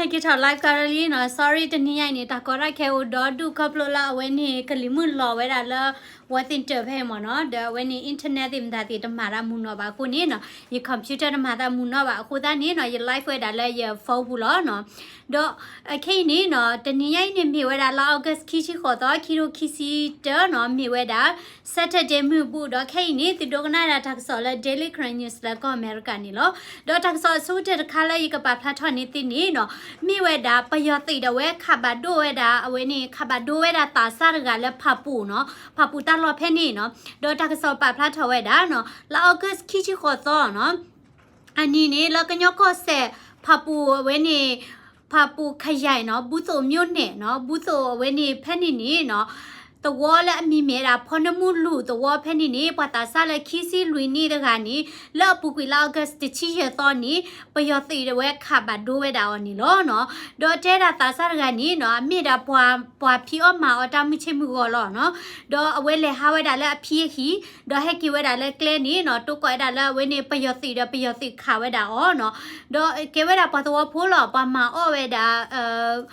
က့ၤထီၣ် live ကရလံနီၤ, sorry တနံၤညါအံၤန့ၣ် တၢ်ကီတၢ်ခဲအိၣ်ဒီဒူၣ်ခီဖျိလၢအဝဲန့ၣ် ကလံၤမုၢ်လီၤဝဲဒၣ်လၢ Washington ဖဲအံၤမ့ၢ်နီၤ, ဒီးအဝဲန့ၣ် internet သ့ၣ်မတၤသ့ၣ်တမၤတၢ်မုာ်နီၢ်ဘၣ်အဃိန့ၣ်နီၤ, ယ computer တမၤတၢ်မုာ်နီၢ်ဘၣ်အဃိသတးန့ၣ်နီၤ, ယ live ဝဲဒၣ်လၢယ phone ပူၤလီၤနီၤ. ဒီးအခဲအံၤန့ၣ်နီၤ, တနံၤညါအံၤန့ၣ်မ့ၢ်ဝဲဒၣ်လါ August ခံဆံဃိးသီ ခံထိခံဆံတၢနီၤ, မ့ၢ်ဝဲဒၣ် Saturday မုၢ်ဘူၣ်, ဒီးခဲအံၤန့ၣ် သုဒိကနၣ်ဒၣ်တၢ်ကစီၣ်လၢ Daily Karen News လၢကီၢ်အမဲရကၤန့ၣ်လီၤ. ဒီးတၢ်ကစီၣ်အဆိကတၢၢ်တခါလၢယကပာ်ဖျါထီၣ်န့ၢ်သုန့ၣ်နီၤ, မ့ၢ်ဝဲဒၣ်ပယီၤသုးဒၣ်ဝဲခးဘၣ်ဒိဝဲဒၣ် အဝဲန့ၣ် ခးဘၣ်ဒိဝဲဒၣ်သးစၢ်တဂၤလၢဖၣ်ပူၤနီၤ, ဖၣ်ပူၤတၢ်လီၢ်ဖဲန့ၣ်နီၤ, ဒီးတၢ်ကစီၣ်ပာ်ဖျါထီၣ်ဝဲဒၣ်နီၤ, လါ August ခံဆံဃိးသီနီၤ အနံၤန့ၣ် လၢကညီကီၢ်စဲၣ် ဖၣ်ပူၤအဝဲန့ၣ် ဖၣ်ပူၤခယဲၣ်နီၤ, ဘူသိး မြို့နယ် နီၤ, ဘူသိးအဝဲန့ၣ် ဖဲန့ၣ်န့ၣ်နီၤ, သဝီလၢအမံၤမ့ၢ်ဝဲဒၣ် ဖီနမူလူၢ်သဝီဖဲန့ၣ်န့ၣ် ပှၤသးစၢ်လၢခံဆံလွံၢ်နံၣ်တဂၤန့ၣ် လၢအပူၤကွံာ်လါ August တဆံယဲၢ်သီန့ၣ် ပယီၤသုးဒၣ်ဝဲခးဘၣ်ဒိဝဲဒၣ်အီၤန့ၣ်လီၤနီၤ. ဒီးတဲဒၣ်သးစၢ်တဂၤန့ၣ်နီၤ အမ့ၢ်ဒၣ်ပှၤ ပှၤဖံးအီၣ်မၤအီၣ်တၢ်မုၢ်ဆ့ၣ်မုၢ်ဂီၤလီၤနီၤ. ဒီးအဝဲလဲၤဟးဝဲဒၣ်လၢအဖံအဟံၣ် ဒီးဟဲက့ၤဝဲဒၣ်လၢကျဲန့ၣ်နီၤ, တိကိးဝဲဒၣ်လၢအဝဲန့ၣ် ပယီၤသုးဒီးပယီၤသုးခးဝဲဒၣ်အီၤနီၤ. ဒီးကဲဝဲဒၣ်ပှၤသဝီဖိလီၤ, ပှၤမၤအီၣ်ဝဲဒၣ်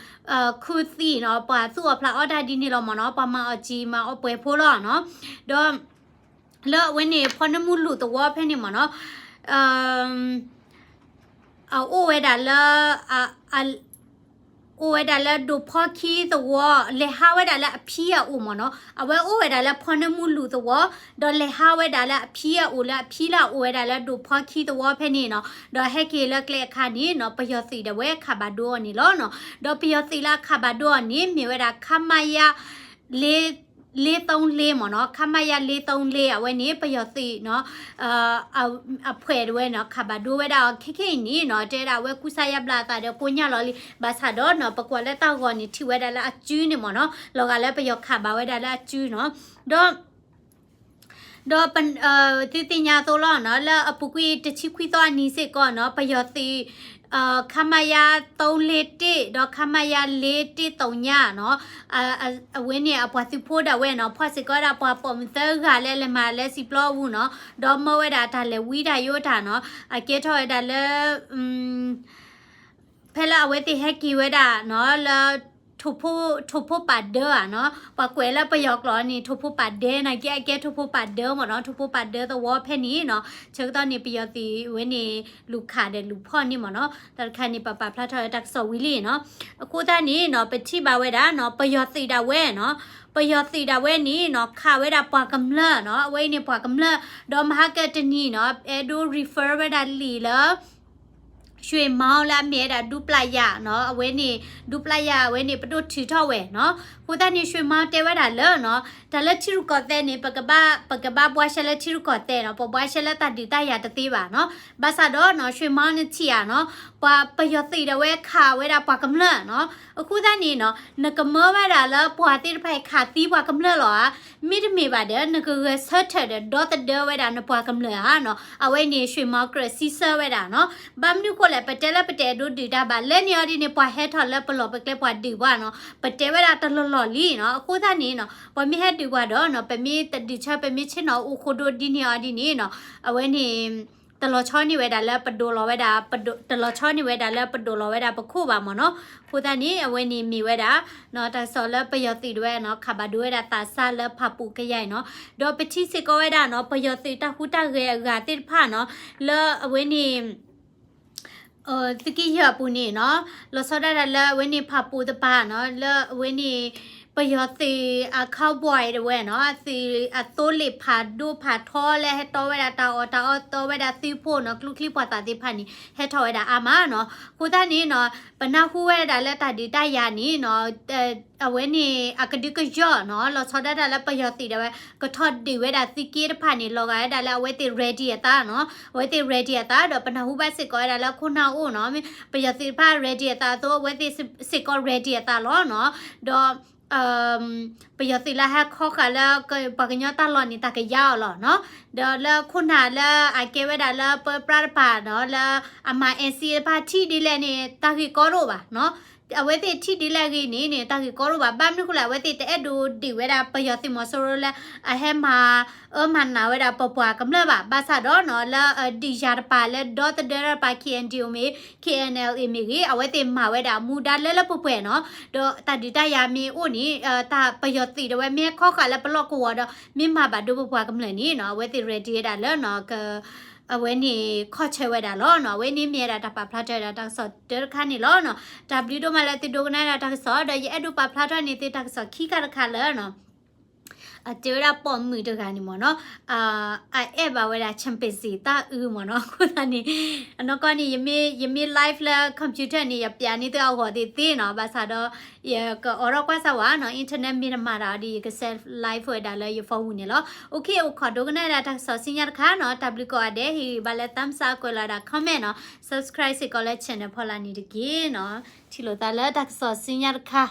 ခူသံၣ်နီၤ, ပှၤသူၣ်အီၣ်ဖျးအီၣ်တၢ်ဒ်န့ၣ်လီၤမ့ၢ်နီၤ, ပှၤမၤအီၣ်စံာ်မၤအီၣ်ပှဲၤဖိလီၤနီၤ. ဒီးလၢအဝဲန့ၣ် ဖီနမူလူၢ်သဝီဖဲန့ၣ်မ့ၢ်နီၤ, အအိၣ်ဝဲဒၣ်လၢ အိၣ်ဝဲဒၣ်လၢဒိၣ်ဖီခံသဝီ, လဲၤဟးဝဲဒၣ်လၢအဖံအအိၣ်မ့ၢ်နီၤ. အဝဲအိၣ်ဝဲဒၣ်လၢဖီနမူလူၢ်သဝီ, ဒီးလဲၤဟးဝဲဒၣ်လၢအဖံအအိၣ် လၢအဖံလၢအအိၣ်ဝဲဒၣ်လၢဒိၣ်ဖီခံသဝီဖဲန့ၣ်နီၤ. ဒီးဟဲက့ၤလၢကျဲအခါန့ၣ်နီၤ ပယီၤသုးဒၣ်ဝဲခးဘၣ်ဒိအီၤန့ၣ်လီၤနီၤ. ဒီးပယီၤသုးလၢအခးဘၣ်ဒိအီၤန့ၣ် မ့ၢ်ဝဲဒၣ် ခမရ လေးသုံးလေး မ့ၢ်နီၤ, ခမရ လေးသုံးလေး အဝဲန့ၣ် ပယီၤသုးနီၤ အဖှဲးဒၣ်ဝဲနီၤ ခးဘၣ်ဒိဝဲဒၣ်အီၤ ခဲခဲအံၤန့ၣ်နီၤ တဲဒၣ်အဝဲကူစါယါဘျါအသးဒီး ကိညၢ်လီၤလံ, ဘၣ်ဆၣ်ဒီးနီၤ ပကွၢ်လၢတၢ်ဂီၤန့ၣ် ထံၣ်ဝဲဒၣ်လၢအစုန့ၣ်မ့ၢ်နီၤ, လီၤဂာ်လၢပယီၤခးဘၣ်ဝဲဒၣ်လၢအစုနီၤ, ဒီး ဒီး သုသ့ၣ်ညါသိလီၤနီၤ လၢအပူၤကွံာ်တဆံခွံသီအနံၤစ့ၢ်ကီးနီၤ ပယီၤသုး ခမရ သုံးလေးတစ် ဒီး ခမရ လေးတစ်သုည နီၤ အဝဲန့ၣ်အပှၤသုးဖိဒၣ်ဝဲနီၤ ဖီၣ်စ့ၢ်ကီးဝဲဒၣ်ပှၤပိာ်မုၣ်သၢဂၤလၢလဲၤမၤလၢစံာ်ပျီအပူၤနီၤ ဒီးမၢဝဲဒၣ်တၢ်လဲၤဝံတၢ်ယိးတၢ်နီၤ အကဲထီၣ်ဝဲဒၣ်လၢ ဖဲလၢအဝဲသ့ၣ်ဟဲက့ၤဝဲဒၣ်နီၤ လၢ ထိၣ်ဖိပာ်ဒၢဧါနီၤ ပှၤကွဲးလၢပယီၤကျိာ်န့ၣ် ထိၣ်ဖိပာ်ဒဲနီၤ ကဲအကဲထိၣ်ဖိပာ်ဒၢမ့ၢ်နီၤ ထိၣ်ဖိပာ်ဒၢသဝီဖဲန့ၣ်နီၤ ဆၢကတီၢ်န့ၣ် ပယီၤသုးဝဲန့ၣ် လူၤခးဒီးလူၤဖီၣ်န့ၣ်မ့ၢ်နီၤ တၢ်တခါန့ၣ် ပပာ်ဖျါထီၣ်လၢတၢ်ကစီၣ်ဝံၤလံနီၤ အဃိသတးန့ၣ်နီၤ ပထံၣ်ဘၣ်ဝဲဒၣ်နီၤ ပယီၤသုးဒၣ်ဝဲနီၤ ပယီၤသုးဒၣ်ဝဲန့ၣ်နီၤ ခးဝဲဒၣ်ပှၤကမျၢၢ်နီၤ အဝဲအံၤန့ၣ်ပှၤကမျၢၢ် ဒီးမဟါကတနံၤနီၤ အဲၣ်ဒိး refer ဝဲဒၣ်လံာ်လၢ ရွှေမောင်းလၢအမ့ၢ်ဝဲဒၣ်ဒူပျၢ်ယၤနီၤ အဝဲန့ၣ် ဒူပျၢ်ယၤအဝဲန့ၣ် ပဒိၣ်ထုးထီၣ်ဝဲနီၤ အဃိသတးန့ၣ် ရွှေမောင်းတဲဝဲဒၣ်လၢနီၤ တၢ်လၢထံရူၢ်ကီၢ်သဲးန့ၣ် ပကဘၣ် ပကဘၣ်ဘှါရှဲလၢထံရူၢ်ကီၢ်သဲးနီၤ ပဘှါရှဲလၢတၢ်ဒုးတၢ်ယၤတသ့ဘၣ်နီၤ ဘၣ်ဆၣ်ဒီးနီၤ ရွှေမောင်းန့ၣ်ထံၣ်ဧါနီၤ ပှၤပယီၤသုးဒၣ်ဝဲခးဝဲဒၣ်ပှၤကမျၢၢ်နီၤ အဃိသတးန့ၣ်နီၤ နကမၢဝဲဒၣ်လၢပှၤသ့ၣ်တဖၣ်အံၤခးသံပှၤကမျၢၢ်လီၤဧါ မ့တမ့ၢ်ဘၣ်ဒီး နကဂဲၤဆၢထၢၣ်ဒီးဒီသဒၢဝဲဒၣ်နပှၤကမျၢၢ်ဧါနီၤ အဝဲန့ၣ် ရွှေမောင်းကြၢးစံးဆၢဝဲဒၣ်နီၤ ဘၣ်မနုၤဃိလဲၣ် ပတဲလၢပတအဲၣ်ဒိးဒုးတၢ်ဘၣ် လၢန့ၣ်အီၤဒ်န့ၣ် ပှၤဟဲထီၣ်လၢပလီၢ်ပကျဲပှၤဒုးပှၤနီၤ ပတဲဝဲဒၣ်တလီၢ်လီၢ်လံနီၤ အဃိသတးန့ၣ်နီၤ ပှၤမ့ၢ်ဟဲဒုးပှၤဒီးနီၤ ပမ့ၢ်တဒုးဆၢ ပမ့ၢ်ဆ့ၣ်နီၤအိၣ်ဃိဒိဒ်န့ၣ်အီၤဒ်န့ၣ်နီၤ အဝဲန့ၣ် တလီၤဆီန့ၢ်ဝဲဒၣ်လၢပဒိးလီၤဝဲဒၣ် တလီၤဆီန့ၢ်ဝဲဒၣ်လၢပဒိးလီၤဝဲဒၣ်ပခိၣ်ဘၣ်မ့ၢ်နီၤ အဃိသတးန့ၣ် အဝဲန့ၣ်မ့ၢ်ဝဲဒၣ် တၢ်ကစီၣ်လၢပယီၤသုးဒၣ်ဝဲနီၤ ခးဘၣ်ဒိဝဲဒၣ်သးစၢ်လၢဖၣ်ပူၤကယဲၢ်နီၤ ဒီးပထံၣ်စ့ၢ်ကီးဝဲဒၣ်နီၤ ပယီၤသုးတၢ်ဟူးတၢ်ဂဲၤအဂၤသ့ၣ်တဖၣ်နီၤ လၢအဝဲန့ၣ် သုးက့ယဲၢ်အပူၤန့ၣ်နီၤ လီၤဆီဒၣ်တၢ်လၢအဝဲန့ၣ်ဖၣ်ပူၤတပၤနီၤ လၢအဝဲန့ၣ် ပယီၤသုးအ cowboy ဒၣ်ဝဲနီၤ အသုးအသိလ့ၣ်ဖးဒိၣ်ဖးထီလၢဟဲတီဝဲဒၣ်တၢ်အီၣ်တၢ်အီတီဝဲဒၣ်သုးဖိနီၤ ကျိချံမျိာ်သၣ်သ့ၣ်တဖၣ်န့ၣ် ဟဲထီၣ်ဝဲဒၣ်အါမးနီၤ အဃိသတးန့ၣ်နီၤ ပနၢ်ဟူဝဲဒၣ်လၢတၢ်ဒုးတၢ်ယၤန့ၣ်နီၤ အဝဲန့ၣ်အကဒုကယီၢ်နီၤ လီၤဆီဒၣ်တၢ်လၢပယီၤသုးဒၣ်ဝဲ ကထီၣ်ဒုးဝဲဒၣ်သုးက့တဖၣ်န့ၣ် လီၤဂာ်ဝဲဒၣ်လၢအဝဲသ့ၣ် ready အသးနီၤ အဝဲသ့ၣ် ready အသး ဒီးပနၢ်ဟူဘၣ်စ့ၢ်ကီးဝဲဒၣ်လၢခိၣ်နၢ်အိၣ်နီၤ ပယီၤသုးတဖၣ် ready အသးအသိး အဝဲသ့ၣ်စ့ၢ်ကီး ready အသးလီၤနီၤ ဒီး ပယီၤသုးလၢဟဲခီဃာ်လၢပှၤကညီတၢ်လီၢ်န့ၣ် တၢ်ကယါအီၤလီၤနီၤ ဒီးလၢခိၣ်နၢ်လၢအကဲဝဲဒၣ်လၢပၢပြါတပၤနီၤ လၢအမၤ NCA တဖၣ်ထံၣ်ဒ်လဲၣ်န့ၣ် တၢ်ဂ့ၢ်ကီဒိၣ်ဘၣ်နီၤ အဝဲသ့ၣ်ထံၣ်ဒ်လဲၣ်အဂ့ၢ်န့ၣ်န့ၣ် တၢ်ဂ့ၢ်ကီဒိၣ်ဘၣ်. ဘၣ်မနုၤအဃိလဲၣ် အဝဲသ့ၣ်တအဲၣ်ဒိးဒံးဝဲဒၣ်ပယီၤသုးမီၤစိရိၤလၢ အဟဲမၤအၢမၤနးဝဲဒၣ်ပပှၤကမျၢၢ်ဘၣ်. ဘၣ်ဆၣ်ဒီးနီၤ လၢဒုးယၤတပၤလၢဒီသဒၢတပၤ K N D O မ့ၢ် K N L A မ့ၢ်ဂ့ၤ အဝဲသ့ၣ်မၤဝဲဒၣ်မူဒါလၢလၢပှဲၤပှဲၤနီၤ. ဒီးတၢ်ဒုးတၢ်ယၤမ့ၢ်အိၣ်န့ၣ် တၢ်ပယီၤသုးဒီးဝဲမ့ၢ်ဟဲခီဃာ်လၢပလီၢ်ကဝီၤဒီး မ့ၢ်မၤဘၣ်ဒိပပှၤကမျၢၢ်န့ၣ်နီၤ အဝဲသ့ၣ် ready ဝဲဒၣ်လၢနီၤ က အဝဲန့ၣ်ခီၣ်ဆၢဝဲဒၣ်လီၤနီၤ. အဝဲန့ၣ်မ့ၢ်ဝဲဒၣ်တၢ်ပာ်ဖျါထီၣ်ဝဲဒၣ်တၢ်ကစီၣ်တၢတခါန့ၣ်လီၤနီၤ. တၢ်ဘျုးဒိၣ်မးလၢသုဒိကနၣ်ဒၣ်တၢ်ကစီၣ် ဒီးယအဲၣ်ဒိးပာ်ဖျါထီၣ်န့ၢ်သုတၢ်ကစီၣ်ခံခါတခါလၢနီၤ အတဲဝဲဒၣ်ပိာ်မုၣ်တဂၤန့ၣ်မ့ၢ်နီၤ အအဲၣ်ဘၣ်ဝဲဒၣ် chimpanzee သးအုးမ့ၢ်နီၤ. အဃိသတးန့ၣ် အနီၢ်ကီၢ်န့ၣ် ယမ့ၢ် ယမ့ၢ် live လၢ computer န့ၣ် ယပျးန့ၢ်သုအဂီၢ်သ့ၣ်သ့ၣ်နီၤ. ဘၣ်ဆၣ်ဒီး ယကအိးထီၣ်ကွၢ်စၢ်ဝဲနီၤ internet မ့ၢ်တမၤတၢ်ဒီး ယက send live ဝဲဒၣ်လၢယ phone ပူၤန့ၣ်လီၤ. OK အိၣ်ခိးဒိကနၣ်ဒၣ်တၢ်ကစီၣ်ဆူညါတခါနီၤ တၢ်ဘျုးကိးဂၤဒဲး ဟ့ၣ်ဂံၢ်ဘါလၢ thumbs up ကွဲးလီၤဒၣ် comment နီၤ subscribe စ့ၢ်ကီးလၢ channel ဖီလာ်န့ၣ်တက့ၢ်နီၤ. ထံၣ်လိာ်သးလၢတၢ်ကစီၣ်ဆူညါတခါ